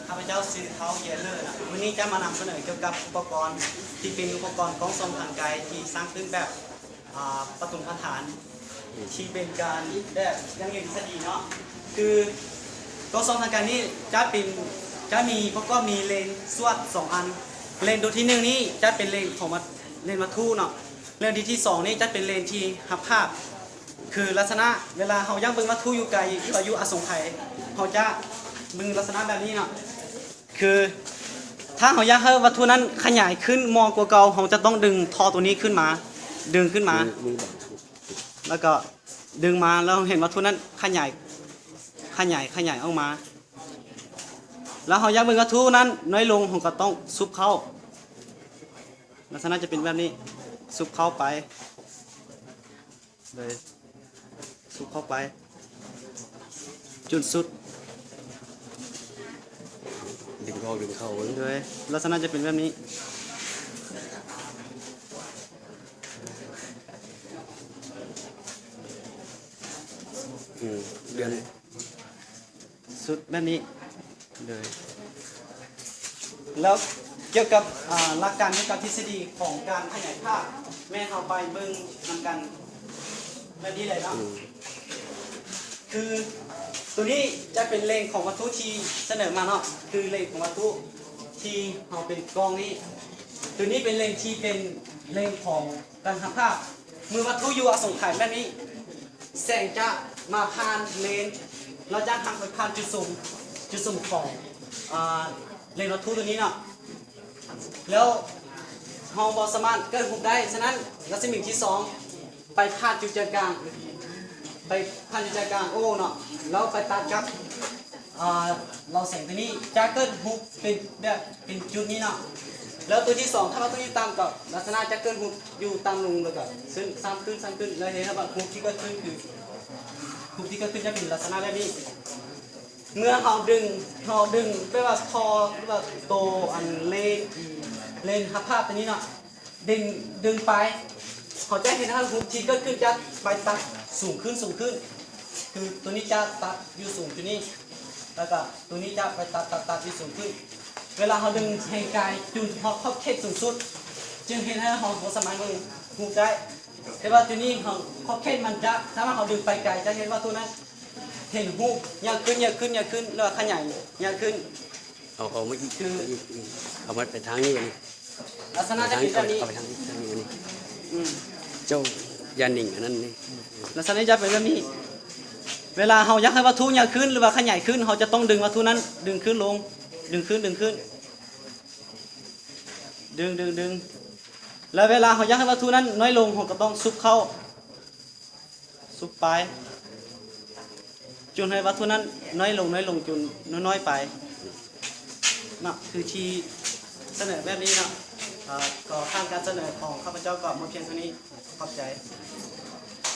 ຂ້າພະເຈົ້າຊື່ທ້າວເຢຍເລີນະ ມື້ນີ້ຈະມານຳສະເໜີກ່ຽວກັບອຸປະກອນທີ່ເປັນອຸປະກອນກ້ອງສ່ອງທາງໄກທີ່ສ້າງຂຶ້ນແບບ ອ່າ ປະຕຸມປະຖານ ທີ່ເປັນການແບບຢັ້ງຢືນທິດສະດີເນາະ. ຄືກ້ອງສ່ອງທາງໄກນີ້ຈະເປັນ ຈະມີປະກອບມີເລນສວດສອງອັນ. ເລນຕົວທີໜຶ່ງນີ້ຈະເປັນເລນຂອງວັດ ເລນວັດຖຸເນາະ. ເລນທີ່ ທີ່ສອງນີ້ຈະເປັນເລນທີ່ຮັບພາບ ຄືລັກສະນະເວລາເຮົາຢາກເບິ່ງວັດຖຸຢູ່ໄກ ຫຼືວ່າຢູ່ອະສົງໄຂ ເຮົາຈະເບິ່ງລັກສະນະແບບນີ້ເນາະ. ຄືຖ້າເຮົາຢາກໃຫ້ວັດຖຸນັ້ນຂະຫຍາຍຂຶ້ນໝໍ່ກວ່າເກົ່າ ເຮົາຈະຕ້ອງດຶງທໍ່ຕົວນີ້ຂຶ້ນມາ ດຶງຂຶ້ນມາ ແລ້ວກໍດຶງມາ ແລ້ວເຮົາເຫັນວັດຖຸນັ້ນຂະຫຍາຍ ຂະຫຍາຍ ຂະຫຍາຍອອກມາ. ແລ້ວເຮົາຢາກເບິ່ງວັດຖຸນັ້ນນ້ອຍລົງ ເຮົາກໍຕ້ອງຊຸບເຂົ້າ ລັກສະນະຈະເປັນແບບນີ້ ຊຸບເຂົ້າໄປ ໂດຍ ຊຸບເຂົ້າໄປຈົນສຸດ ດຶງອອກດຶງເຂົ້າ ໂດຍ ລັກສະນະຈະເປັນແບບນີ້ ອືມ ເດືອນ ສຸດແບບນີ້ ໂດຍ ແລ້ວກ່ຽວກັບ ອ່າ ຫຼັກການ ກ່ຽວກັບທິດສະດີຂອງການຂະຫຍາຍພາບ ແມ່ນເຮົາໄປເບິ່ງນຳກັນແບບນີ້ເລີຍເນາະ. ອືມ ຄືຕົວນີ້ຈະເປັນເລນຂອງວັດຖຸທີ່ສະເໜີມາເນາະ ຄືເລນຂອງວັດຖຸທີ່ເຮົາເປັນກ້ອງນີ້. ຕົວນີ້ເປັນເລນທີ່ເປັນເລນຂອງການຮັບພາບ ເມື່ອວັດຖຸຢູ່ອະສົງໄຂແບບນີ້ ແສງຈະມາຜ່ານເລນ ແລ້ວຈະຫັກໄປຜ່ານຈຸດສຸມ ຈຸດສຸມຂອງ ອ່າ ເລນວັດຖຸຕົວນີ້ເນາະ. ແລ້ວເຮົາບໍ່ສາມາດເກີດຮູບໄດ້ ສະນັ້ນລັດສະໝີທີສອງໄປຜ່ານຈຸດໃຈກາງ ໄປຜ່ານຈຸດໃຈກາງໂອເນາະ ແລ້ວໄປຕັດກັບ ອ່າ ເຫຼົ່າແສງຕົວນີ້ຈະເກີດຮູບເປັນແບບເປັນຈຸດນີ້ເນາະ. ແລ້ວຕົວທີສອງ ຖ້າວ່າຕົວນີ້ຕ່ຳ ກໍລັກສະນະຈະເກີດຮູບຢູ່ຕ່ຳລົງ ແລ້ວກໍເຊິ່ງສ້ຳຂຶ້ນ ສ້ຳຂຶ້ນ ແລ້ວເຮັດໃຫ້ວ່າຮູບທີ່ເກີດຂຶ້ນຄື ຮູບທີ່ເກີດຂຶ້ນຈະເປັນລັກສະນະແບບນີ້. ເມື່ອເຮົາດຶງ ເຮົາດຶງແບບວ່າທໍ່ ຫຼືວ່າໂຕອັນເລນ ເລນຮັບພາບຕົວນີ້ເນາະ ດຶງ ດຶງໄປ ເຮົາຈະເຫັນວ່າຮູບທີ່ເກີດຂຶ້ນຈະໄປຕັດສູງຂຶ້ນ ສູງຂຶ້ນ ຄືຕົວນີ້ຈະຕັດຢູ່ສູງຈຸດນີ້ ແລ້ວກໍຕົວນີ້ຈະໄປຕັດ ຕັດ ຕັດຢູ່ສູງຂຶ້ນ. ເວລາເຮົາດຶງແຮງກາຍຈົນຮອດຂອບເຂດສູງສຸດ ຈຶ່ງເຮັດໃຫ້ເຮົາບໍ່ສາມາດເບິ່ງຮູບໄດ້. ແຕ່ວ່າຕົວນີ້ເຮົາ ຂອບເຂດມັນຈະ ຖ້າວ່າເຮົາດຶງໄປໄກ ຈະເຫັນວ່າຕົວນັ້ນເຫັນຮູບໃຫຍ່ຂຶ້ນ ໃຫຍ່ຂຶ້ນ ໃຫຍ່ຂຶ້ນ ຫຼືວ່າຂະຫຍາຍໃຫຍ່ຂຶ້ນ. ເອົາ ເອົາມາອີກ ຄື ເອົາມາໄປທາງນີ້ບັດນີ້ ລັກສະນະຈະເປັນແບບນີ້ ເອົາໄປທາງນີ້ ທາງນີ້ບັດນີ້. ອືມ ເຈົ້າຢ່ານິ່ງອັນນັ້ນນີ້ ລັກສະນະຈະເປັນແບບນີ້. ເວລາເຮົາຢາກໃຫ້ວັດຖຸໃຫຍ່ຂຶ້ນ ຫຼືວ່າຂະຫຍາຍຂຶ້ນ ເຮົາຈະຕ້ອງດຶງວັດຖຸນັ້ນ ດຶງຂຶ້ນລົງ ດຶງຂຶ້ນ ດຶງຂຶ້ນ ດຶງ ດຶງ ດຶງ ແລ້ວເວລາເຮົາຢາກໃຫ້ວັດຖຸນັ້ນນ້ອຍລົງ ເຮົາກໍຕ້ອງຊຸບເຂົ້າ ຊຸບໄປ ຈົນໃຫ້ວັດຖຸນັ້ນນ້ອຍລົງ ນ້ອຍລົງ ຈົນນ້ອຍໆໄປເນາະ ຄືທີ່ສະເໜີແບບນີ້ເນາະ. ເອີ ຂໍຜ່ານການສະເໜີຂອງຂ້າພະເຈົ້າກໍໝົດພຽງເທົ່ານີ້. ຂອບໃຈ.